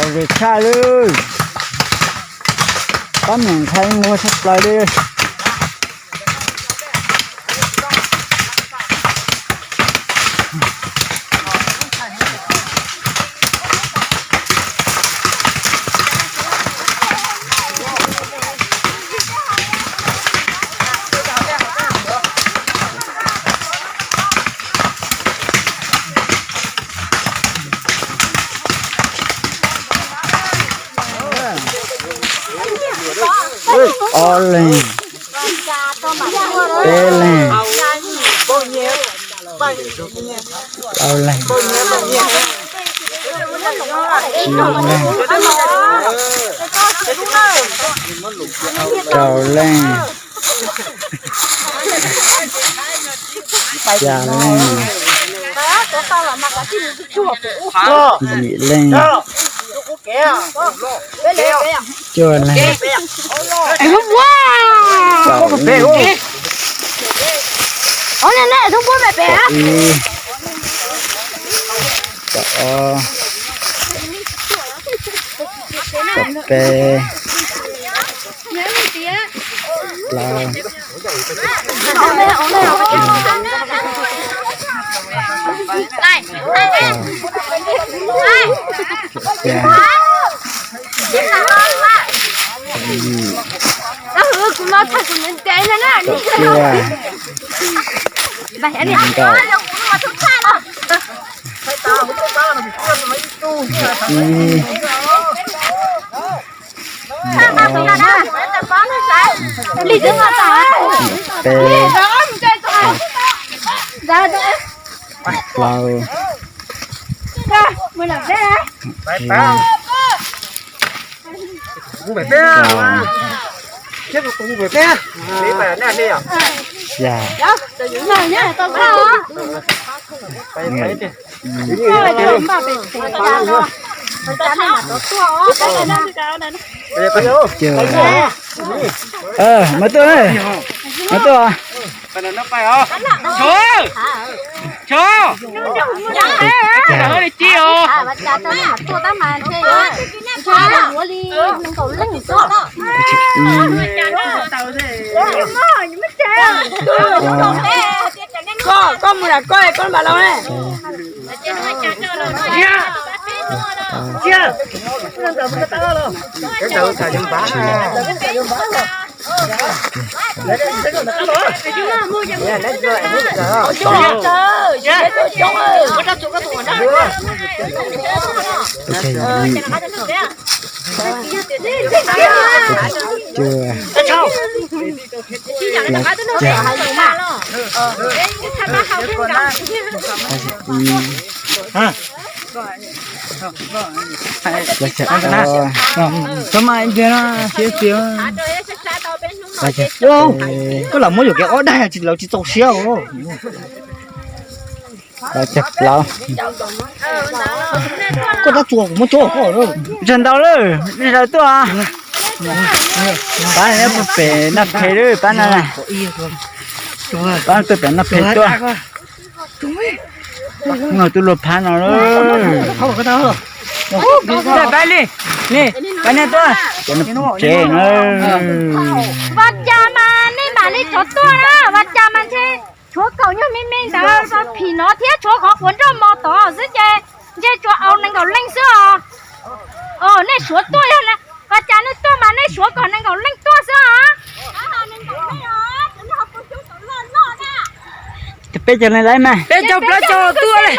Tshaj lawm, pab niam ntxhais muag tshaj plaws li. Ob leeg, peb leeg, plaub leeg, tsib leeg, rau leej, xya leej, yim leej, cuaj leej, kaum leej, kaum ib, kaum ob, kaum peb, plaub, kaum xya, kaum yim, kaum cuaj, nees nkaum, ib, peb, plaub, xya, cuaj, mas tuaj, mas tuaj. Koj lam muab yuam kev ob daig tsis, lawv tsis txaus siab. Plaub caug plaub. Koj tab txuas kuv muab cob koj. Tsis ntau lawm, nej sawv tuaj. Pab pem naj phem lawm, pab na. Pab tuaj pem naj phem tuaj. Tus luag phab no lawm. Pab li, li, pab nej tuaj. Tsev na. Vas Cas mas nej mam li rov tuaj na, Vas Cas mas ntshe tshuav kaum nyuag me me ntawd phim no thiab tshuav qhov quav nroj mos tod xwb ces ntshe tsuas aus nees nkaum leej xwb os. Nej suav tuaj, Vas Cas nej tuaj mas nej suav kom nees nkaum leej tuaj xwb os. Peb caug leej lawm mas. Peb caug plaub caug tuaj li.